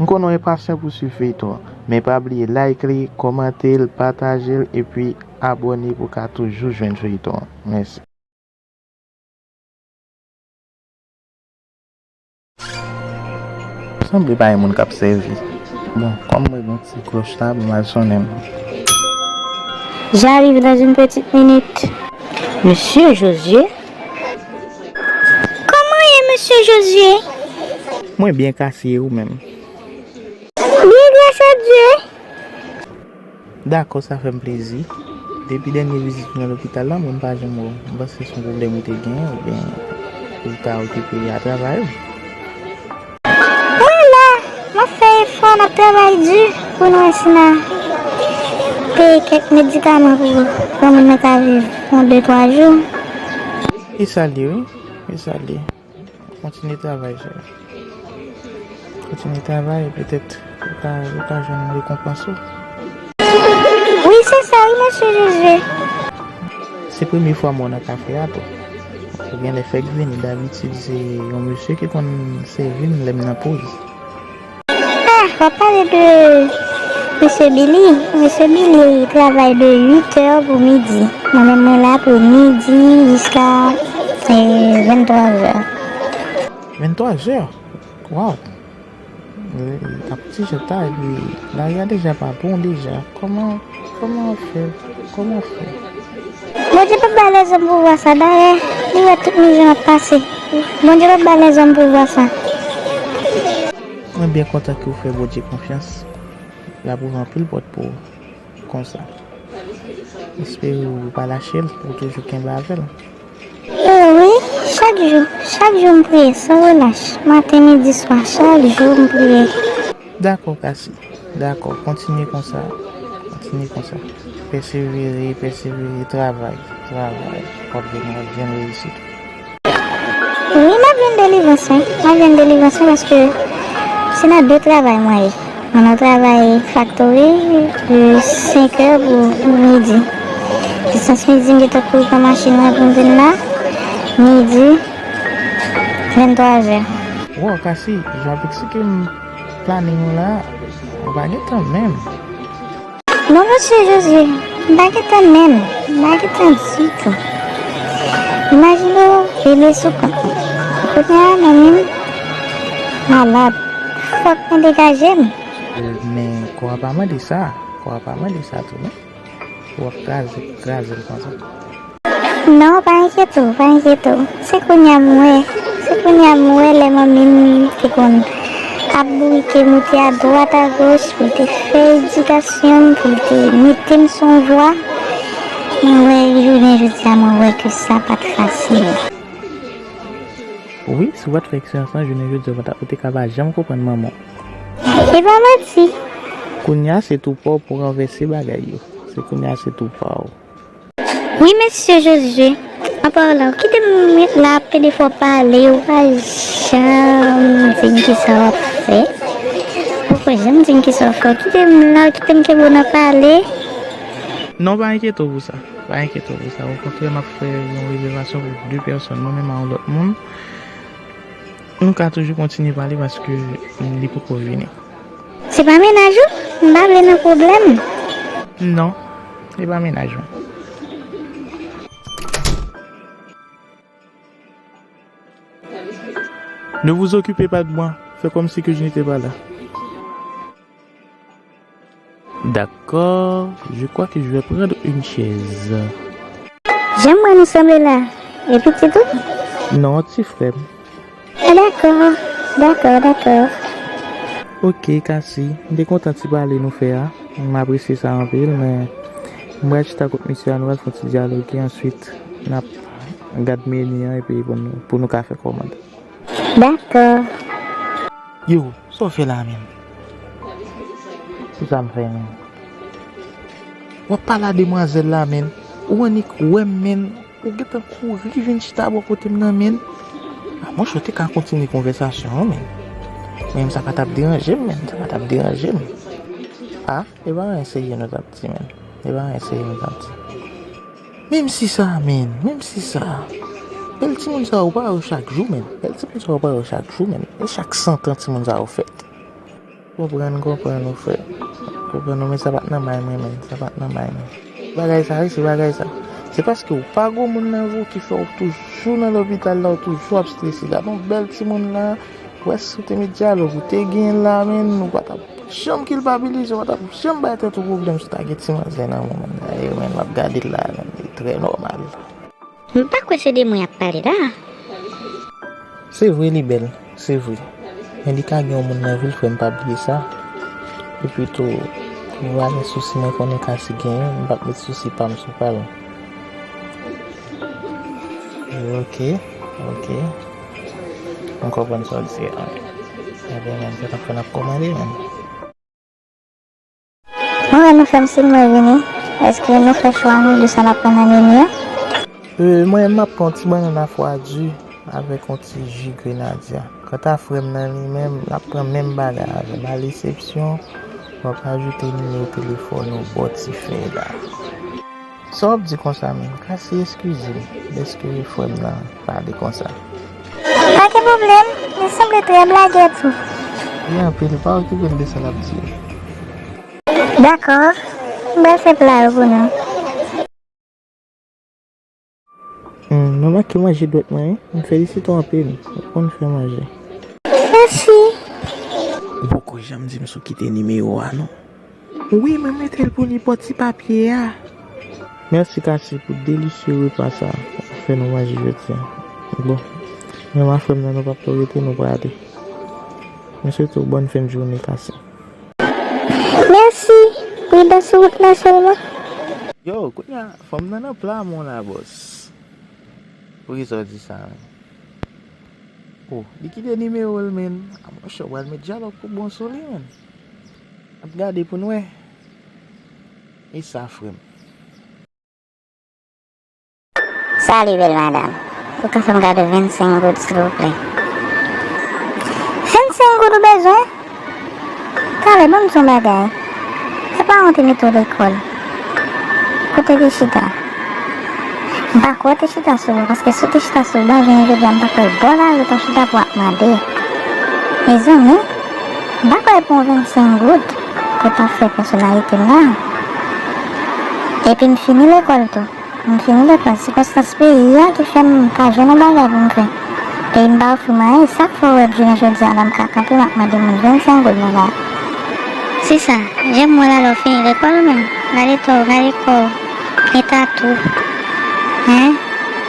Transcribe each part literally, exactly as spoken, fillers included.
M konnen w enpasyan pou swiv feyton an, men pa bliye like li, kòmante l, pataje l, epi abòne pou w ka toujou jwenn feyton an. Mèsi. Sanble pa gen moun k ap sèvi. Bon, kòm mwen gen yon ti klòch la, bon, m al sonnen l. J'arrive dans une petite minute. Monsieur Josué? Comment est Monsieur Josué? Mwen byen, Kasi, e ou menm? Bien, grâce à Dieu. Dakò, sa fè m plezi. Depi dènye vizit ou nan lopital la, mwen m pa janm wè w. M panse se yon pwoblèm ou te genyen oubyen ou ta okipe a travay ou. Mwen la, m ap fè efò, m ap travay di pou nou wè si n a peye kèk medikaman pou granmoun nan ka viv yon de twa jou. E sa l ye, wi. E sa l ye. Kontinye travay, cheri. Kontinye travay, petèt ou ka, ou ka jwenn rekonpans ou. Wi, se sa, wi, mesye Josué. Se premye fwa m wè w nan kafe a tou. Ou genlè fèk vini, dabitid se yon mesye ki konn sèvi m lè m nan poz. Ah, w ap pale de mesye Billy. Mesye Billy travay de uit è pou midi. Mwen menm, mwen la pou midi jiska, eh, venntwa zè. Venntwa zè? Waw! L ap ti jan ta, epi lari a deja pa bon deja. Kòman, kòman w fè? Kòman w fè? Bondye p ap bay lèzòm pouvwa sa. Dayè, li wè tout mizè m ap pase. Bondye p ap bay lèzòm pouvwa sa. Mwen byen kontan ke w fè Bondye konfyans. L ap ouvri anpil pòt pou ou konsa. M espere ou pa lache l, ou toujou kenbe avè l. Eh wi, chak jou, chak jou m priye san relach. Maten, midi, swa, chak jou m priye. Dakò, Kasi. Dakò, kontinye konsa. Kontinye konsa. Pèsevere, pèsevere, travay, travay. W ap jwenn, w ap jwenn reyisit. Wi, m ap jwenn delivrans, wi. M ap jwenn delivrans, wi, paske se nan de travay mwen ye. Mwen nan travay faktori de senk è pou midi. Distans midi, m gentan kouri pran machin mwen pou m vin la. Midi, venntwa zè. Wow, Kasi, jan w ap eksplike m planin ou la, ou pa gen tan menm. Non, mesye Josué, m pa gen tan menm, m pa gen tan ditou. Imajine w, bebe sou kont mwen. Kounye a, manmi m malad. Fòk mwen degaje m. Men, kò a pa mande sa. Kò a pa mande sa tou, non. W ap kraze, kraze l konsa. Non, pa enkyete w, pa enkyete w. Se kounye a m wè, se kounye a m wè lè manmi m te konn ap bourike moute adwat agoch pou l te fè edikasyon m, pou l te mete m sou yon vwa. Mwen wè jounen jodi a, mwen wè ke sa pa t fasil. Wi, si w pa t fè eksperyans lan, jounen jodi a, ou pa ta, ou te ka pa janm konprann manman w. E pa manti. Kounye a, se tou pa w pou ranvèse bagay yo. Se kounye a, se tou pa w. Wi, mesye Josué, an palan, kite m ret la ap pede fè w pale, ou pa janm di m kisa w ap fè. Ou pa janm di m kisa w ap fè. Kite m la, kite m kenbe w nan pale. Non, pa enkyete w pou sa. Pa enkyete w pou sa. Okontrè, m ap fè yon rezèvasyon pou de pèsòn, mwen menm ak yon lòt moun. Nou ka toujou kontinye pale paske li poko vini. Se pa mennaj ou? M pa vle nan pwoblèm. Non, se pa mennaj mwen. Ne vous occupez pas de moi. Fais comme si que je n'étais pas là. D'accord, je crois que je vais prendre une chaise. Jan m wè nou sanble la, e pitit ou? Non, ti frè m. Ah, dakò, dakò, dakò. Ok, Kasi, m te kontan ti pale nou fè a. M apresye sa anpil, men m pral chita kot misye a, nou pral fè yon ti dyaloge, answit n ap gad meni an epi pou nou, pou nou ka fè kòmand. Dakò. Yo, sa w fè la menm? Kisa m fè menm? W ap pale a demwazèl la menm. Ou annik wè m menm. Ou gentan kouri vin chita bò kote m nan menm. A, monchè, w te ka kontinye konvèsasyon an menm. Menm sa pa t ap deranje m menm. Sa pa t ap deranje m. A, e pa anyen serye nou t ap di menm. E pa anyen serye nou t ap di. Menm si sa, menm, menm si sa. Bèl timoun sa yo pa yo chak jou, menm. Bèl timoun sa yo pa yo chak jou, menm. E chak san tan timoun sa yo fèt. Konprann, konprann ou frè. Konprann ou, men sa pa t nan may mwen, men. Sa pa t nan may mwen. Bagay sa, wi, se bagay sa. Se paske w pa gen moun nan vi w ki fè w toujou nan lopital la, w toujou ap strese. Gade yon bèl timoun la, w wè si w te met dyalòg, ou te gen la, men, ou pa t ap janm kilpabilize, ou pa t ap janm bay tèt ou pwoblèm si w ta gen ti manzè nan men w, men. Dayè, men, m ap gade l la, men, li trè nòmal. M pa kwè se de mwen y ap pale la. Se vre li bèl, se vre. Men li ka gen yon moun nan vi l, frè m, pa bliye sa. Epi tou, pou m pa gen sousi mwen konnen Kasi genyen, m p ap met sousi pa m sou pa l. Ok, ok. M konprann sa w di a. Ebyen, men, se t ap fè n ap kòmande, men. Mwen wè nou fè m siy mwen vini. Èske nou fè chwa nou de sa n ap pran nan meni an? Euh, mwen, m ap pran yon ti bannann a fwa di avèk yon ti ji grenadya. Kanta frè m nan li menm, l ap pran menm bagay avè m. A lesepsyon, w ap ajoute nimewo telefòn ou bò ti fèy la. Sa w ap di konsa menm? Kasi, eskize m dèske frè m nan pale konsa. Pa gen pwoblèm, li sanble trè blagè tou. Ri anpil, pa okipe l de sa l ap di. Dakò, m pral fè pla yo pou nou. Hmm, mwen manke manje dwèt mwen, wi. M felisite w anpil, ou konn fè manje. Mèsi. Ou poko janm di m si w kite nimewo a, non. Wi, mwen mete l pou li bò ti papye a. Mèsi, Kasi, pou delisye repa sa ou fè nou manje jodi a. Bon, mwen ak frè m nan, nou p ap twò rete, nou prale. Mwen swete w bòn fen jounen, Kasi. Mèsi. Pridan sou wout la sèlman. Yo, kounye a, fanm nan nan pla mwen la, bòs. Poukisa w di sa, menm? Oh, li kite nimewo l, menm. A, monchè, w pral met dyalòg pou bon sou li, menm. N ap gade pou n wè. E sa, frè m? Salut, bèl madanm. Ou ka fè m kado vennsenk goud, silvouplè? Vennsenk goud ou bezwen? Talè, ban m di w yon bagay. E paran w te mete w lekòl. Kote w te chita? M pa kwè w te chita sou bò, paske si w te chita sou bò, jounen jodi a, m pa kwè bò lari w t ap chita pou w ap mande. Mezanmi, m pa kwè pou yon vennsenk goud pou w t ap fè pèsonalite m la. Epi m fini lekòl tou. M fini lekòl. Sikonstans peyi a ki fè m pa jwenn yon bagay pou m fè. Peyi m pa ofri m anyen, e sa k fè w wè jounen jodi a la m ka kanpe, m ap mande moun vennsenk goud nan lari. Se sa, jan m wè w la, lè w fini lekòl ou menm, gade tò w, gade kò w, gen tatou. Hen?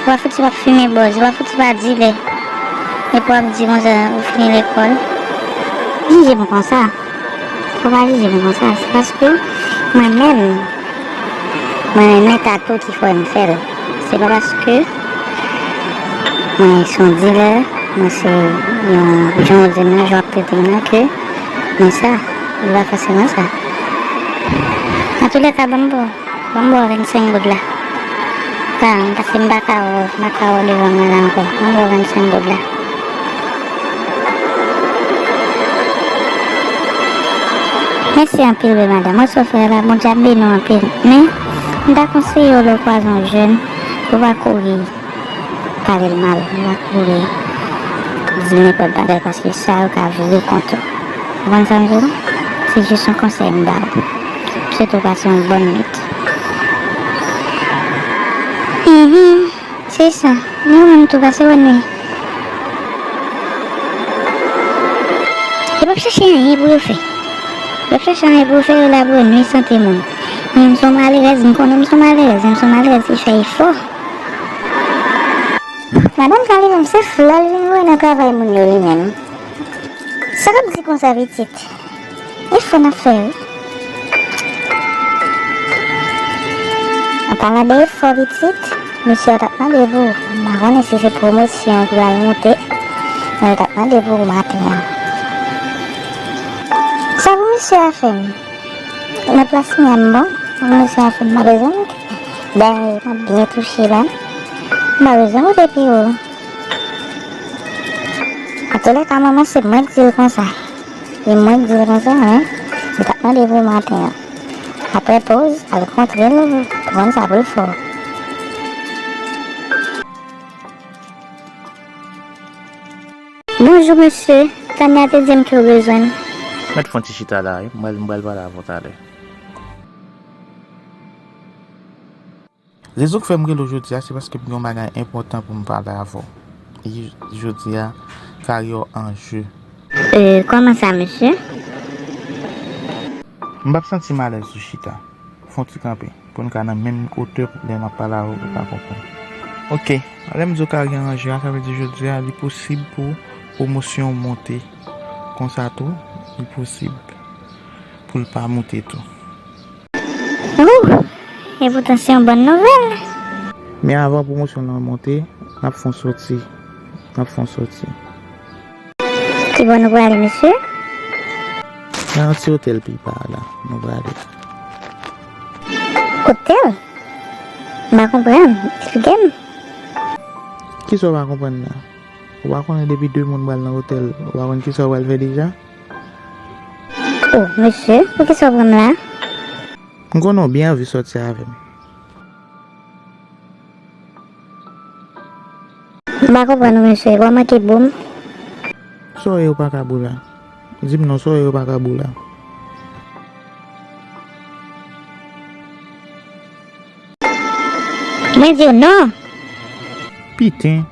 Ou pa fouti p ap fimen bòz, ou pa fouti pa dilè. Epi w ap di konsa ou fini lekòl. Jije m konsa. Fò w pa jije m konsa. Se paske mwen menm, mwen renmen tatou ki fè m fè l. Se pa paske mwen se yon dilè, mwen se yon, jan w di m nan, jan w ap trete m nan, ke mwen sa. Li pa fòseman sa. Antoulèka, ban m ba w, ban m ba w vennsenk goud la. Tan, paske m pa ka wè w, m pa ka wè w devan mwen la ankò. Ban m ba w vennsenk goud la. Mèsi anpil wi, madanm. Wè sa w fè la, Bondye ap beni w anpil. Men, m ta konseye w lè w kwaze yon jèn, pou w pa kouri pale l mal, pou w pa kouri di l nenpòt bagay, paske sa yo ka vire kont ou. Ou konprann sa m di w? Se jis yon konsèy m ba w. M swete w pase yon bòn nwit. Mhm. Se sa. Men ou menm tou, pase bòn nwi. Yo p ap chache anyen pou yo fè. Yo p ap chache anyen pou yo fè, yo la pou yo nwi sante moun. Men m se yon malerèz, m konnen m se yon malerèz, men m se yon malerèz ki fè efò. Madanm sa li menm, se flè l vin voye nan travay moun yo li menm. Sa l ap di konsa, pitit? Efò n ap fè wi. An palan de efò pitit, mesye a t ap mande pou ou. M pa konnen si se pwomosyon ki pral moute, men yo t ap mande pou ou maten an. Sa pou mesye a fè m? Nan plas mwen an m bon, pou mesye a fè m, m pa bezwen moute. Dayè, m ap byen touche la. M pa bezwen moute pi wo. Antoulèka, manman, se mwen k di l konsa. E mwen k di l konsa, wi. Li t ap mande pou maten an. Apre poz, al kontre l, konn sa pou l fè w. Bonjou, mesye. Tania te di m ke w bezwen m. Mèt fè yon ti chita la wi, m pral, m pral pale avè w talè. Rezon k fè m rele w jodi a, se paske m gen yon bagay enpòtan pou m pale avè w. E jodi a, karyè w an je. Euh, kòman sa, mesye? M p ap santi m alèz sou chita. Fè yon ti kanpe, pou n ka nan menm otè lè m ap pale avè w, ou ka konprann. Ok, lè m di w karyè an je a, sa vle di jodi a, li posib pou pwomosyon w monte. Konsa tou, li posib pou l pa moute tou. Ouh! Epoutan se yon bòn nouvèl. Men avan pwomosyon lan monte, n ap fè yon sòti. N ap fè yon sòti. Kibò nou prale, mesye? Nan yon ti otèl pi ba la, nou prale. Otèl? M pa konprann. Eksplike m. Kisa w pa konprann la? Ou pa konnen depi de moun pral nan otèl, ou pa konn kisa w pral fè deja? Oh, mesye, poukisa w pran m la? M konnen w byen anvi sòti avè m. M pa konprann ou, mesye, w ap manke bo m. Sa w ye ou pa ka bo la? Di m non, sa w ye ou pa ka bo la? Mwen di w non. Piten,